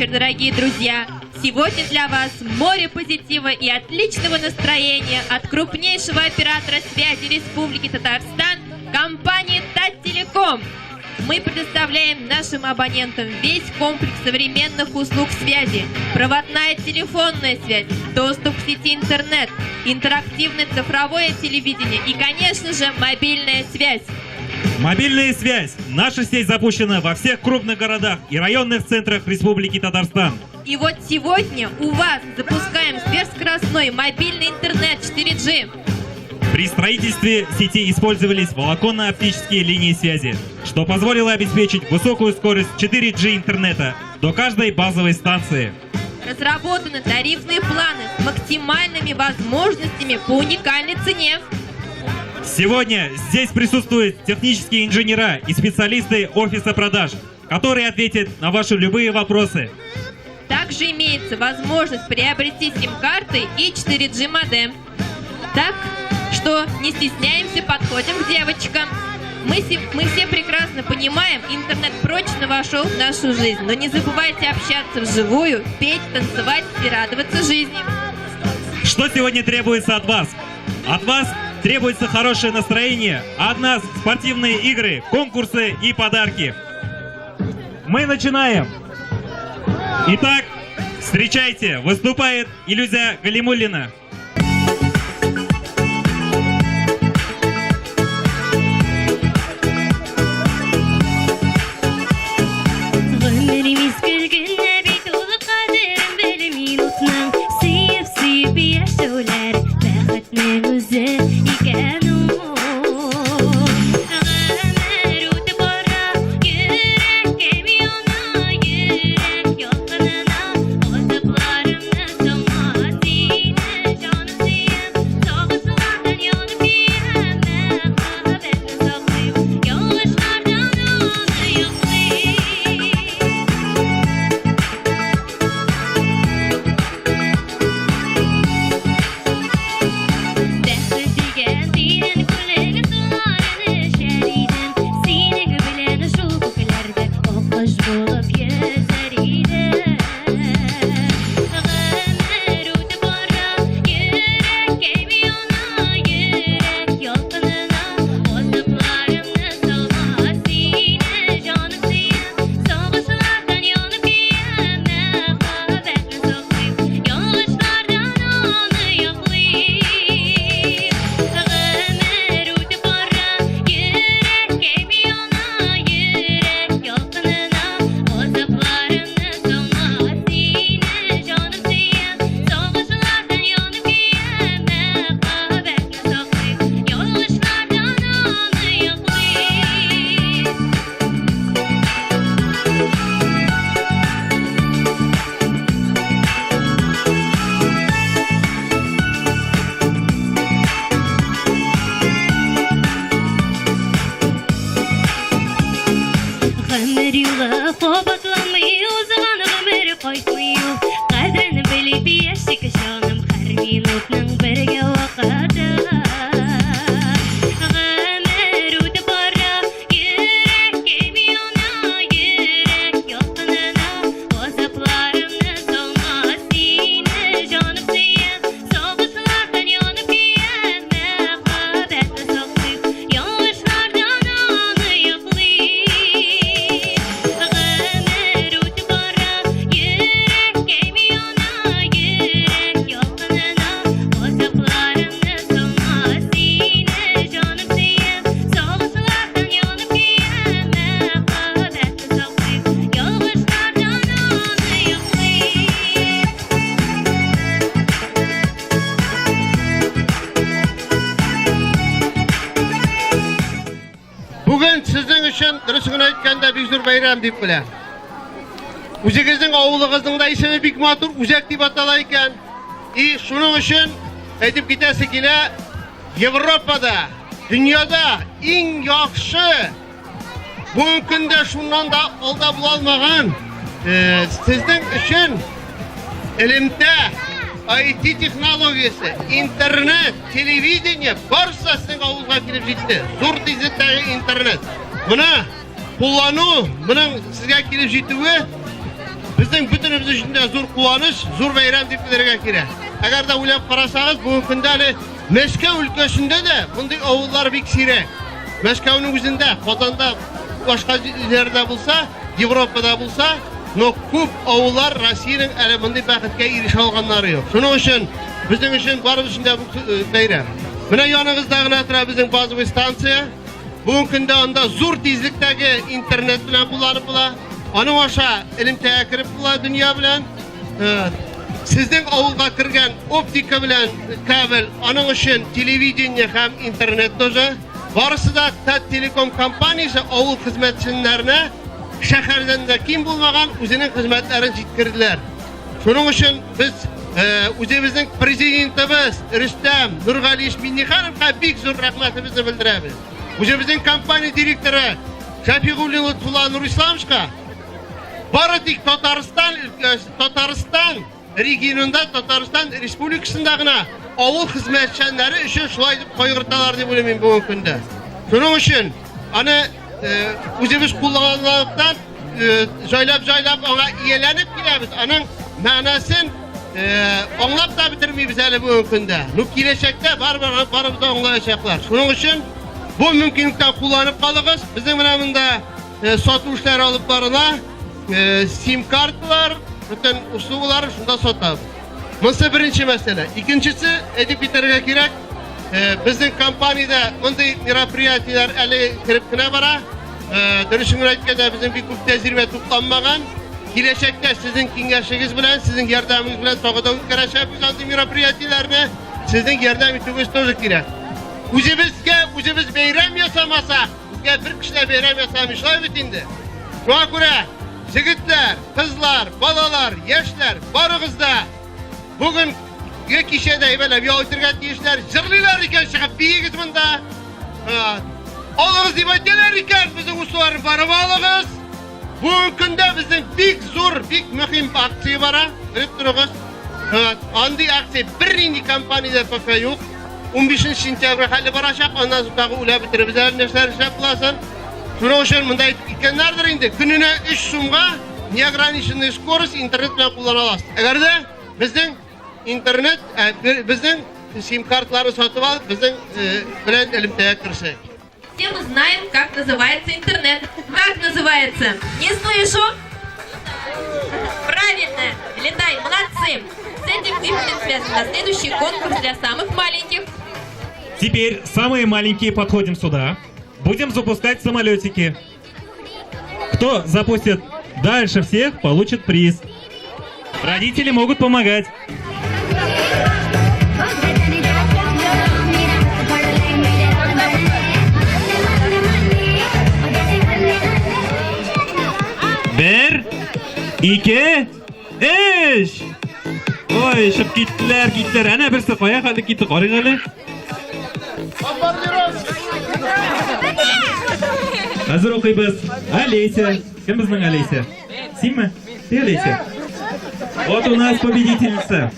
вечер, дорогие друзья! Сегодня для вас море позитива и отличного настроения от крупнейшего оператора связи Республики Татарстан компании Таттелеком. Мы предоставляем нашим абонентам весь комплекс современных услуг связи, проводная телефонная связь, доступ к сети интернет, интерактивное цифровое телевидение и, конечно же, мобильная связь. Мобильная связь. Наша сеть запущена во всех крупных городах и районных центрах Республики Татарстан. И вот сегодня у вас запускаем сверхскоростной мобильный интернет 4G. При строительстве сети использовались волоконно-оптические линии связи, что позволило обеспечить высокую скорость 4G интернета до каждой базовой станции. Разработаны тарифные планы с максимальными возможностями по уникальной цене. Сегодня здесь присутствуют технические инженера и специалисты офиса продаж, которые ответят на ваши любые вопросы. Также имеется возможность приобрести сим-карты и 4G модем. Так что не стесняемся, подходим к девочкам. Мы все прекрасно понимаем, интернет прочно вошел в нашу жизнь. Но не забывайте общаться вживую, петь, танцевать и радоваться жизни. Что сегодня требуется от вас? От вас требуется хорошее настроение, а от нас спортивные игры, конкурсы и подарки. Мы начинаем! Итак, встречайте, выступает Илюзя Галимуллина. Гомер мизгел генә бит ул, кадерен бел минутның. Сөеп-сөеп яшәүләр бәхетнең үзе икән ул. Гомер үтеп бара, йөрәгем яна, йөрәк ялкынына газапларымны салма. Сине җаным сөям, сагышлардан янып көям, мәхәббәтне саклыйм, ялгышлардан аны яклыйм. Бәхет дигән тирән күлнең суларын эчәр идем, синең белән шул күкләрдә аккош булып йөзәр идем. Гомер үтеп бара, йөрәккәем яна, йөрәк ялкынына газапларымны салма. Сине җаным сөям, сагышлардан янып көям, мәхәббәтне саклыйм, ялгышлардан аны яклыйм. Гомер үтеп бара, йөрәккәем яна, йөрәк ялкынына газапларымны салма. Сине җаным сөям, сагышлардан янып көям, мәхәббәтне саклыйм, ялгышлардан аны яклыйм. Гомер юлы кабатланмый, узган гомер кайтмый ул. Кадерен белеп яшик, җаным, һәр минутның бергә вакыты. Гомер үтеп бара, йөрәккәем яна, йөрәк ялкынына газапларымны салма. Сине җаным сөям, сагышлардан янып көям, мәхәббәтне саклыйм, ялгышлардан аны яклыйм. Гомер үтеп бара, йөрәккәем яна, йөрәк ялкынына газапларымны салма. Сине җаным сөям, сагышлардан янып көям, мәхәббәтне саклыйм, ялгышлардан аны яклыйм. Бүген сезнең өчен, дөресен генә әйткәндә, бик зур бәйрәм дип беләм. Үзегезнең авылыгызның да исеме бик матур, Үзәк дип атала икән. И шуның өчен әйтеп китәсе килә, Европада, дөньяда иң яхшы, бүгенге көндә шуннан да алда була алмаган, сезнең өчен элемтә, IT технологиясе, интернет, телевидение барысы да сезнең авылга килеп җитте. Зур тизлектәге интернет. Моны куллану, моның сезгә килеп җитүе Безнең бөтенебез өчен дә зур куаныч, зур бәйрәм дип белергә кирәк. Әгәр дә уйлап карасагыз, бүгенге көндә әле Мәскәү өлкәсендә дә мондый авыллар бик сирәк. Мәскәүнең үзендә, Казанда, башка җирләрдә булса, Европада булса, но күп авыллар Россиянең әле мондый бәхеткә ирешә алганнары юк. Шуның өчен безнең өчен барыбыз өчен дә бу э, бәйрәм. Менә яныгызда гына тора безнең базовый станция. Бүгенге көндә анда зур тизлектәге интернет белән кулланып була. Аның аша элемтәгә кереп була дөнья белән. Э, сезнең авылга кергән оптика белән кабель, аның өчен телевидение һәм интернет тоже. Барысы да Таттелеком компаниясе авыл хезмәтчәннәренә шәһәрдән дә ким булмаган үзенең хезмәтләрен җиткерделәр. Шуның өчен без э, үзебезнең президентыбыз Рөстәм Нургалиевич Миннихановка бик зур рәхмәтебезне белдерәбез. Үзебезнең компания директоры Шәфигуллин Лотфулла Нурисламовичка бары тик Татарстан өлкәсе, Татарстан регионында, Татарстан республикасында гына авыл хезмәтчәннәре өчен шулай дип кайгырталар дип уйлыйм мин бүгенге көндә. Шуның өчен аны э, үзебез кулланганлыктан э, җайлап-җайлап аңа ияләнеп киләбез. Аның мәгънәсен э, аңлап та бетермибез әле бүгенге көндә. Ну киләчәктә барыбер аны барыбыз да аңлаячаклар. Шуның өчен бу мөмкинлектән кулланып калыгыз. Безнең менә монда э, сату эшләре алып барыла. Э, сим-карталар, бөтен услугалар шунда сатабыз. Монысы беренче мәсьәлә. Икенчесе, әйтеп китәргә кирәк, э, безнең компаниядә мондый мероприятиеләр әле кереп кенә бара. Э, дөресен генә әйткәндә, безнең бик күп тәҗрибә тупланмаган. Киләчәктә сезнең киңәшегез белән, сезнең ярдәмегез белән тагы да үткәрәчәкбез андый мероприятиеләрне. Сезнең ярдәм итүегез тоже кирәк. Үзебезгә үзебез бәйрәм ясамасак, безгә бер кеше дә бәйрәм ясамый, шулай бит инде. Шуңа күрә, җегетләр, кызлар, балалар, яшьләр, барыгыз да бүгенге кичәдә әйбәтләп ял итәргә тиешләр. Җырлыйлар икән, чыгып биегез монда. Алыгыз дип әйтәләр икән, безнең усыларны барып алыгыз. Бүгенге көндә безнең бик зур, бик мөһим акция бара. Белеп торыгыз. Андый акция бернинди компаниядә пока юк. 15 сентябрь хәле барачак, аннан соң тагы уйлап бетеребез әле нәрсәләр эшләп буласын. Шуның өчен монда әйтеп киткәннәрдер инде, көненә 3 сумга неограниченный скорость интернет белән куллана аласыз. Әгәр дә безнең интернет, ә, безнең сим-карталарны сатып алып, безнең э, белән элемтәгә керсәк. Все мы знаем, как называется интернет. Как называется? Не слышу. Правильно. Летай, молодцы. С этим именем связан на следующий конкурс для самых маленьких. Теперь самые маленькие подходим сюда. Будем запускать самолетики. Кто запустит дальше всех, получит приз. Родители могут помогать. Бер, ике, өч. Ой, чыгып киттеләр, киттеләр. Әнә берсе кая хәле китте, карыйк әле. Хәзер укыйбыз. Олеся. Кем безнең Олеся? Синме? Ты Олеся? Вот у нас победительница.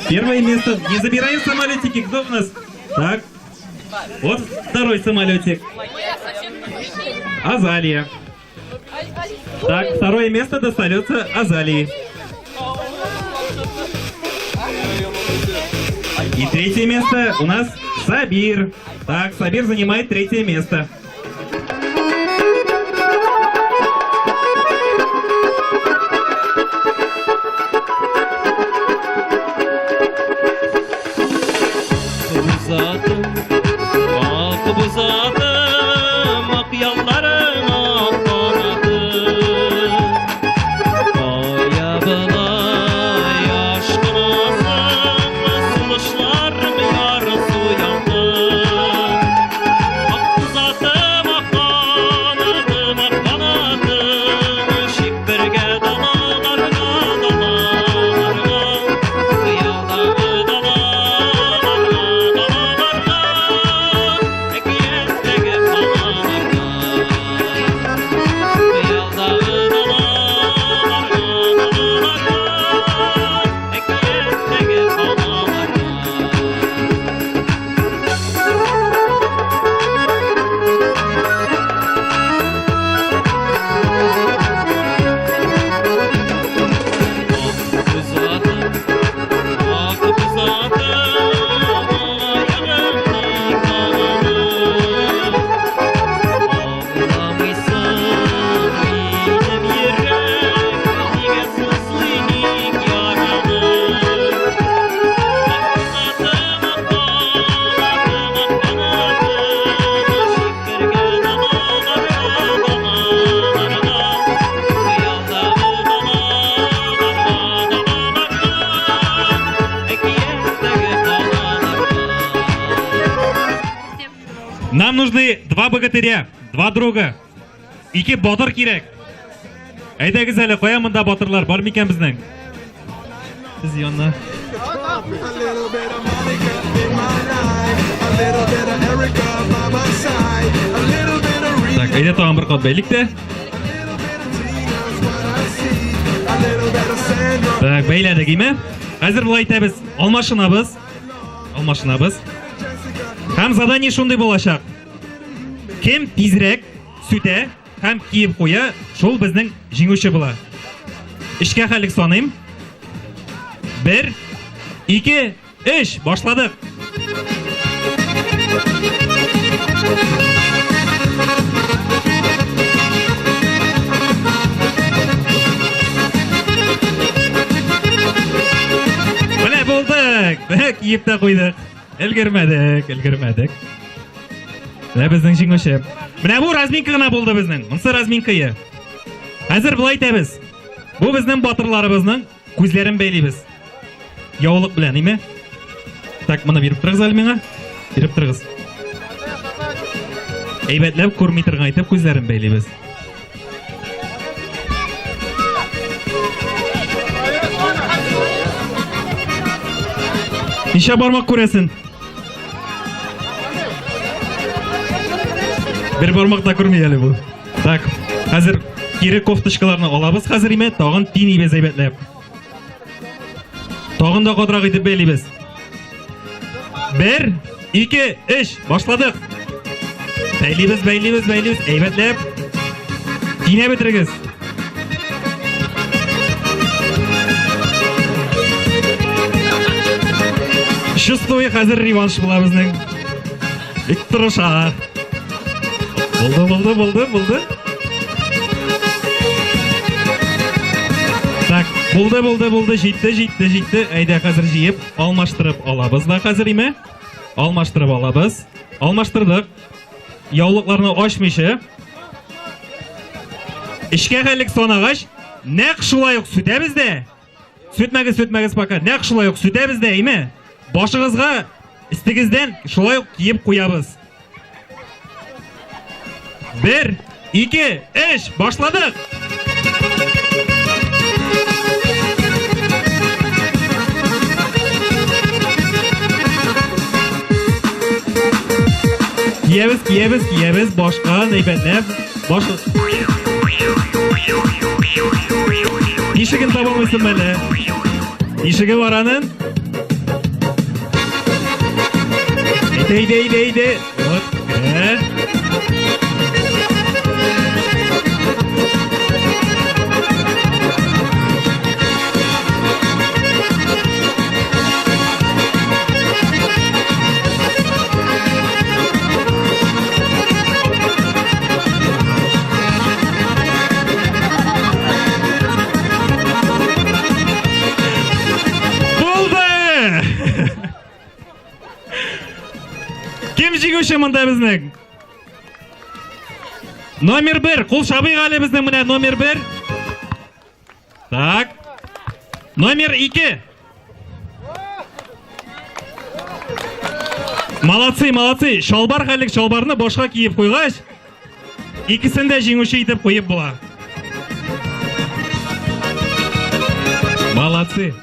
Первое место. Не забираем самолетики. Кто у нас? Так. Вот второй самолетик. Азалия. Так, второе место достается Азалии. И третье место у нас Сабир. Так, Сабир занимает третье место. Бузатым, ак бузатым, ак ялларың ак канатым. Кая болай ашкынасың, сулышларым ярсу ялкын. Ак бузатым, ак канатым, ак канатым, чик бергә далаларга, далаларга, хыялдагы далаларга, далаларга, әкияттәге Нам нужны два богатыря, два друга. Ике батыр кирәк. Әйдәгез әле, кая монда батырлар бар микән безнең? Сез янына. Так, әйдә тагын бер кат бәйлик тә. Так, бәйләдек, име? Хәзер болай итәбез. Алмашынабыз. Алмашынабыз. Һәм задание шундый булачак. Кем тизрәк сүтә һәм киеп куя, шул безнең җиңүче була. Эшкә хәлек саныйм. Бер, ике, өч, башладык. Менә булдык. Менә киеп тә куйдык. Өлгермәдек, өлгермәдек. Менә безнең җиңүче. Менә бу разминка гына булды безнең. Монсы разминкае. Хәзер болай итәбез. Бу безнең батырларыбызның күзләрен бәйлибез. Яулык белән, име? Так, моны биреп торыгыз әле миңа. Биреп торыгыз. Әйбәтләп күрми торган итеп күзләрен бәйлибез. Ничә бармак күрәсен? Бер бармак та күрми әле бу. Так, хәзер кире кофточкаларны алабыз хәзер име, тагын тинибез әйбәтләп. Тагын да катырак итеп бәйлибез. Бер, ике, өч, башладык. Бәйлибез, бәйлибез, бәйлибез, әйбәтләп. Тинә бетерегез. Чувствую, хәзер реванш була безнең. Бик тырыша. Булды, булды, булды, булды. Так, булды, булды, булды, җитте, җитте, җитте. Әйдә, хәзер җыеп, алмаштырып алабыз да хәзер име? Алмаштырып алабыз. Алмаштырдык. Яулыкларны ачмыйча. Эшкә хәллек санагач, нәкъ шулай ук сүтәбез дә. Сүтмәгез, сүтмәгез пока. Нәкъ шулай ук сүтәбез дә, име? Башыгызга истегездән шулай ук киеп куябыз. Бер, ике, өч, башладык! Киябез, киябез, киябез, башка әйбәтләп, баш... Ишеген таба алмыйсың әле. Ишеге бар аның. Әйдә, әйдә, әйдә, әйдә. Вот. Э. Булды! Кем җиңүче монда безнең? Номер бер. Кул чабыйк әле безнең менә номер бер. Так. Номер ике. Молодцы, молодцы. Чалбар хәллек чалбарны башка киеп куйгач, икесен дә җиңүче итеп куеп була. Молодцы.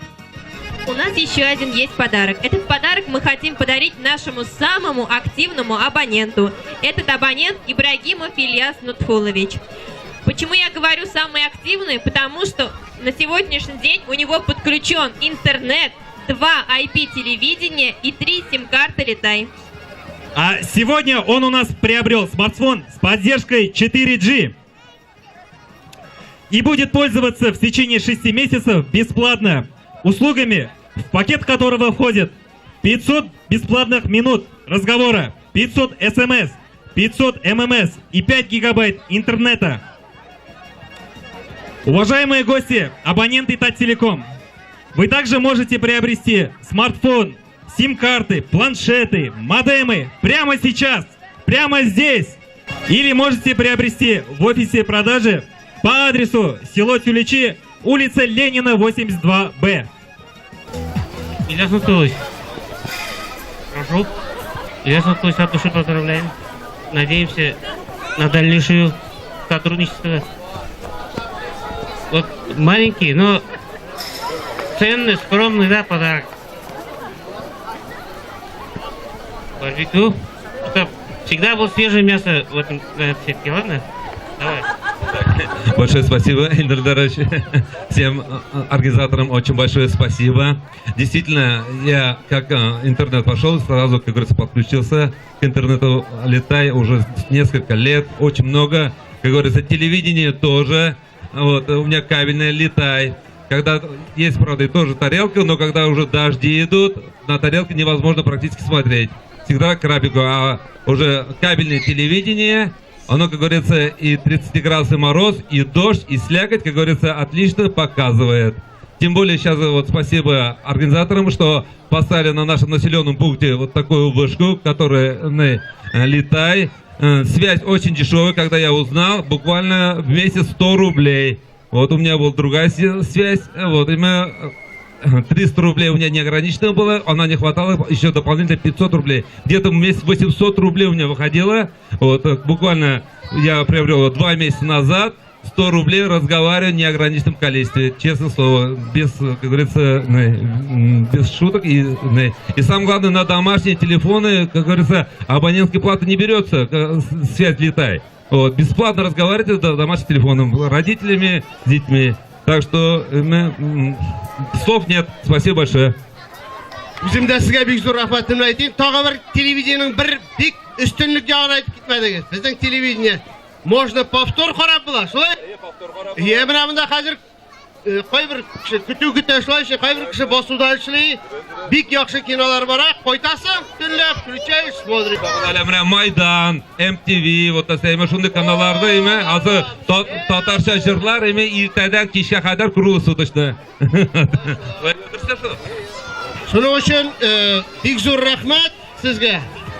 У нас еще один есть подарок. Этот подарок мы хотим подарить нашему самому активному абоненту. Этот абонент Ибрагимов Ильяс Нутфулович. Почему я говорю самый активный? Потому что на сегодняшний день у него подключен интернет, 2 IP-телевидения и 3 сим-карты «Летай». А сегодня он у нас приобрел смартфон с поддержкой 4G. И будет пользоваться в течение 6 месяцев бесплатно услугами, в пакет которого входит 500 бесплатных минут разговора, 500 смс, 500 ММС и 5 гигабайт интернета. Уважаемые гости, абоненты Таттелеком, вы также можете приобрести смартфон, сим-карты, планшеты, модемы прямо сейчас, прямо здесь. Или можете приобрести в офисе продажи по адресу село Тюлечи, улица Ленина, 82Б. Ильяс Нутулович, прошу. Ильяс Нутулович, от души поздравляем. Надеемся на дальнейшее сотрудничество. Вот маленький, но ценный, скромный, да, подарок. Барбекю, чтоб всегда было свежее мясо в этом, на этой сетке, ладно? Давай. Большое спасибо, Эльдар Дарович. Всем организаторам очень большое спасибо. Действительно, я как интернет пошел, сразу, как говорится, подключился к интернету. Летай уже несколько лет, очень много. Как говорится, телевидение тоже. Вот, у меня кабельное Летай. Когда есть, правда, и тоже тарелка, но когда уже дожди идут, на тарелке невозможно практически смотреть. Всегда крапику, а уже кабельное телевидение, оно, как говорится, и 30-градусный мороз, и дождь, и слякоть, как говорится, отлично показывает. Тем более сейчас вот спасибо организаторам, что поставили на нашем населенном пункте вот такую вышку, которая Летай. Связь очень дешевая, когда я узнал, буквально в месяц 100 рублей. Вот у меня была другая связь, вот, и мы 300 рублей у меня неограниченно было, она не хватало, еще дополнительно 500 рублей. Где-то в месяц 800 рублей у меня выходило. Вот, буквально я приобрел 2 месяца назад, 100 рублей разговариваю в неограниченном количестве. Честное слово, без, как говорится, без шуток. И самое главное, на домашние телефоны, как говорится, абонентская плата не берется, связь Летай. Вот, бесплатно разговаривать с домашним телефоном, родителями, с детьми. Так что слов нет. Спасибо большое. Үзем дә сезгә бик зур рәхмәтемне әйтәм. Тагы бер телевидениенең бер бик өстенлек ягын әйтеп китмәдегез. Безнең телевидение можно повтор карап була. Шулай? Е, менә монда хәзер кайбер кеше көтү көтә шулай, кайбер кеше басуда эшли. Бик яхшы кинолар бара. Кайтасың, төнлә включаешь, смотришь. Әле менә Майдан, MTV, вот әсәйме шундый каналларда име, азы татарча җырлар име иртәдән кичкә кадәр круглосуточно. Шуның өчен бик зур рәхмәт сезгә.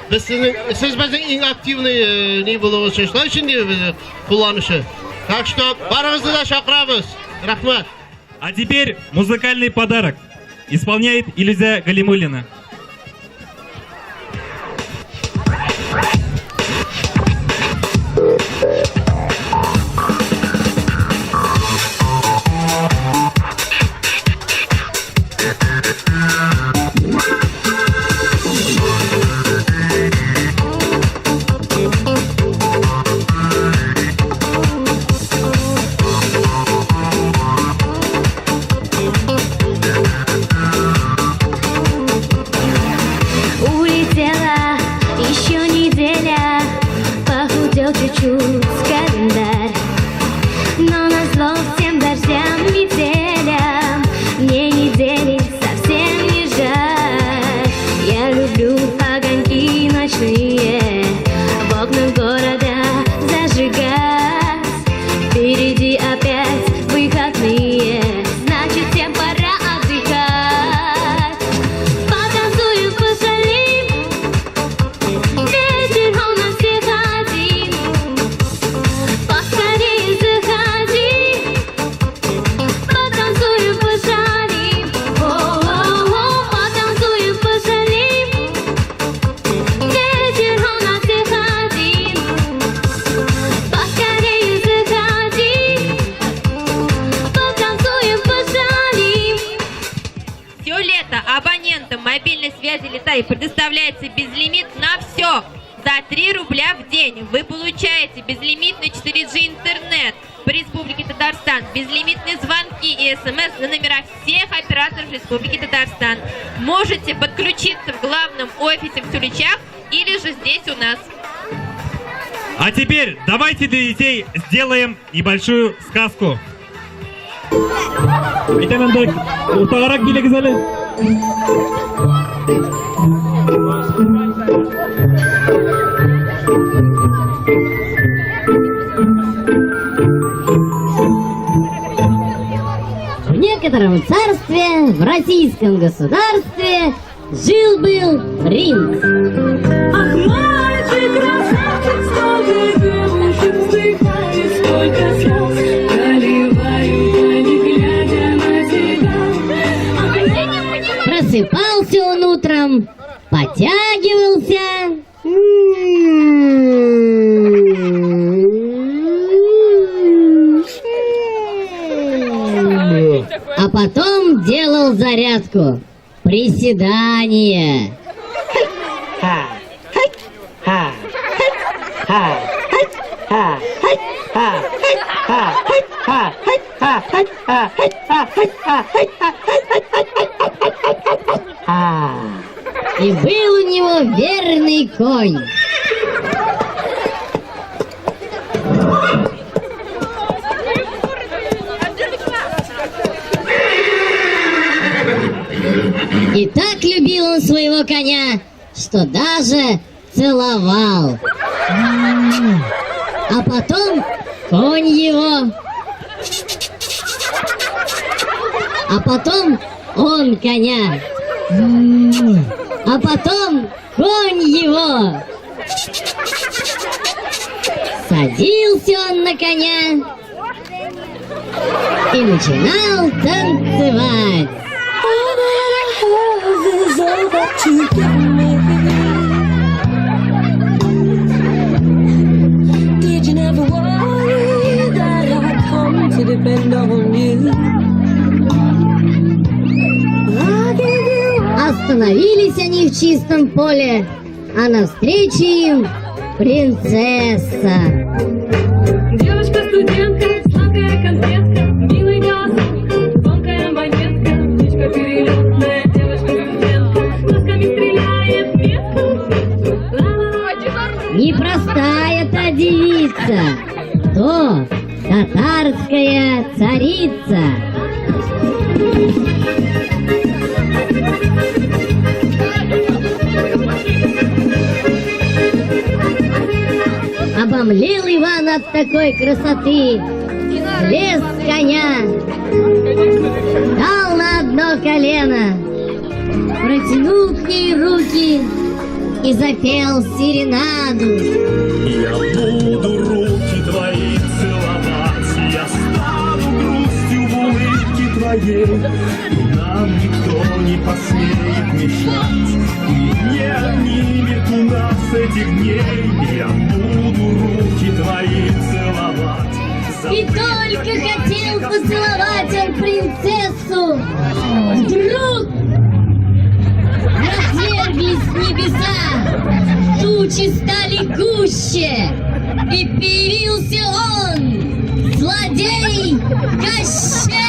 Без сезнең, сез безнең иң активный ни булуыгыз өчен, шулай өчен дибез кулланучы. Так что барыгызны да чакырабыз. Рәхмәт. А теперь музыкальный подарок. Исполняет Илюзя Галимуллина. Улетела еще неделя, похудел чуть-чуть календарь. Но назло всем дождям, метелям, мне недели совсем не жаль. Я люблю огоньки ночные в окнах города зажигать. Впереди опять выходные, значит, всем пора отдыхать. Потанцуем, пошалим, вечер у нас всех один. Поскорее заходи, потанцуем, пошалим. О-о-о, потанцуем, пошалим, вечер у нас всех один. Поскорее заходи, потанцуем, пошалим. Все лето абонентам мобильной связи Летай предоставляется безлимит на все. За 3 рубля в день вы получаете безлимитный 4G интернет по Республике Татарстан, безлимитные звонки и смс на номера всех операторов Республики Татарстан. Можете подключиться в главном офисе в Тюличах или же здесь у нас. А теперь давайте для детей сделаем небольшую сказку. Әйтәм инде, уртагарак килегез әле. В некотором царстве, в российском государстве, жил-был принц. Ах, мальчик, красавчик, столько девушек вздыхает, сколько слез проливают они, глядя на тебя. Ах, Просыпался он утром, потягивался. зарядку, приседания. И был у него верный конь. И так любил он своего коня, что даже целовал. А потом конь его. А потом он коня. А потом конь его. Садился он на коня и начинал танцевать. Did you never worry that I'd come to depend on you? I gave you Остановились они в чистом поле, а навстречу им принцесса. Девочка-студентка, сладкая конфетка, милый голосок, тонкая монетка, птичка перелетная, девочка-студентка, глазками стреляет метко. Ла-ла-ла. Непростая та девица, то татарская царица. Обомлел Иван от такой красоты, слез с коня, дал на одно колено, протянул к ней руки и запел серенаду. Я буду руки твои целовать, я стану грустью в улыбке твоей, и нам никто не посмеет мешать, и не отнимет у нас этих дней. Я буду руки твои целовать. И только хотел поцеловать он принцессу, вдруг разверглись небеса, тучи стали гуще, и появился он, злодей Кощей!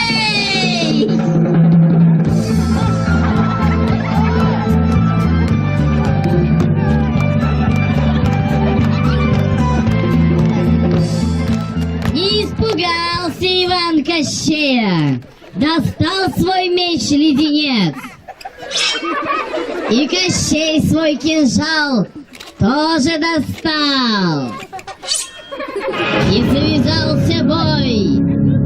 Не испугался Иван Кощея, достал свой меч-леденец. И Кощей свой кинжал тоже достал. И завязался бой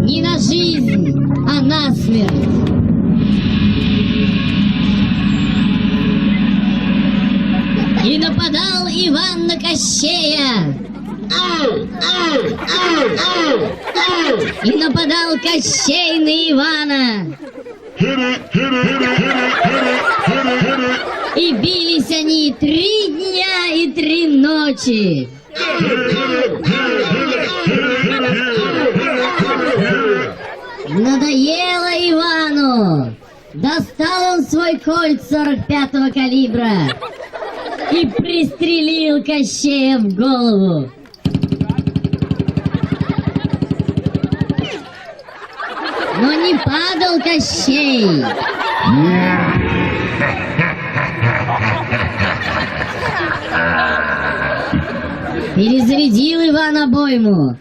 не на жизнь, а на смерть. И нападал Иван на Кощея. И нападал Кощей на Ивана. И бились они 3 дня и 3 ночи. Надоело Ивану. Достал он свой кольт 45-го калибра и пристрелил Кощея в голову. Но не падал Кощей. Перезарядил Иван обойму.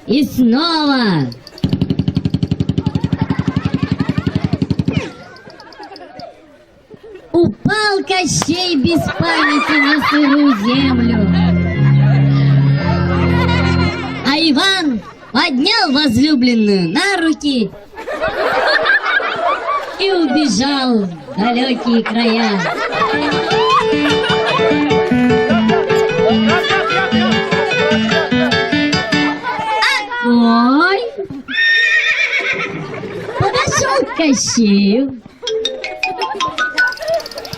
И снова. Упал Кощей без памяти на сырую землю. А Иван поднял возлюбленную на руки и убежал в далекие края. А конь подошел к Кощею,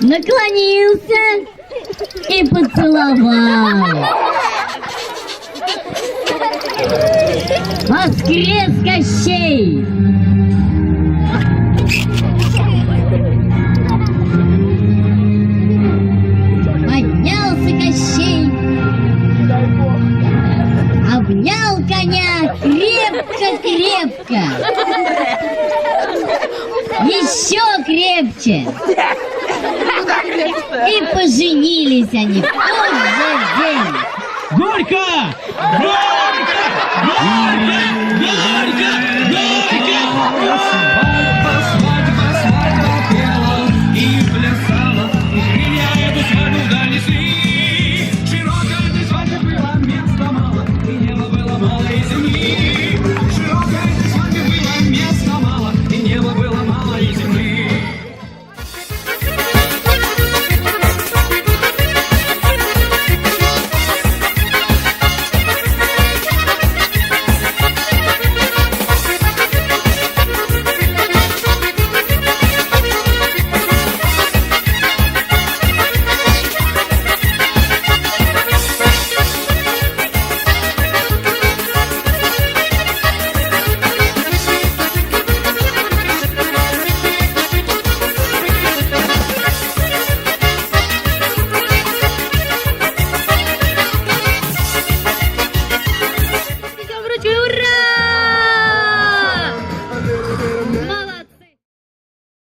наклонился и поцеловал. Воскрес Кощей! Крепко-крепко. Еще крепче. И поженились они в тот же день. Горько! Горько! Горько! Горько!